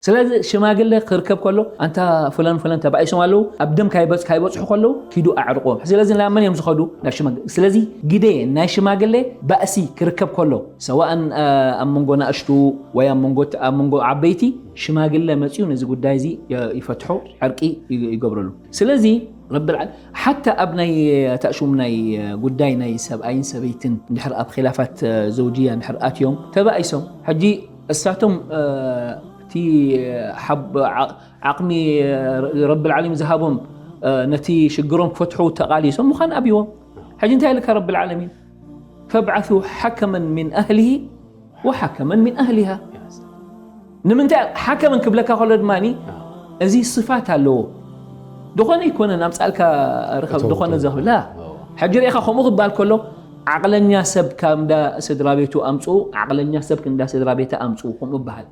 ስለዚ ሽማግለ ክርከብ ከሎ ኣንታ ፍለን ፍለን ተባኢሶም ኣለዉ ኣብ ደም ካይበጽ ካይበጽሑ ከለዉ ኪዱ ኣዕርቆም። ስለዚ ናብ መን እዮም ዝኸዱ? ናብ ሽማግለ። ስለዚ ግደ ናይ ሽማግለ ባእሲ ክርከብ ከሎ ሰዋእን ኣብ መንጎ ናእሽቱ ወይ ኣብ መንጎ ዓበይቲ ሽማግለ መፅዩ ነዚ ጉዳይ እዚ ይፈትሖ፣ ዕርቂ ይገብረሉ። ስለዚ ረብል ሓታ ኣብ ናይ ኣታእሹም ናይ ጉዳይ ናይ ሰብኣይን ሰበይትን እንድሕር ኣብ ኺላፋት ዘውጅያ እንድሕር ኣትዮም ተባኢሶም ሕጂ እሳቶም እቲ ዓቕሚ ረብል ዓለሚን ዝሃቦም ነቲ ሽግሮም ክፈትሑ ተቓሊሶም ምዃን ኣብይዎም። ሕጂ እንታይ ኢልካ ረብል ዓለሚን فابعثوا حكما من أهله وحكما من أهلها ንምንታይ ሓከምን ክብለካ ከሎ ድማ እዚ ስፋት ኣለዎ። ዝኾነ ይኮነን ኣምፃልካ ርኸብ ዝኾነ ዘኽብላ ሕጂ ርኢኻ ከምኡ ክበሃል ከሎ ዓቕለኛ ሰብ ካብ እንዳ ስድራ ቤቱ ኣምፅኡ፣ ዓቕለኛ ሰብ እንዳ ስድራ ቤታ ኣምፅኡ ከምኡ ይበሃል።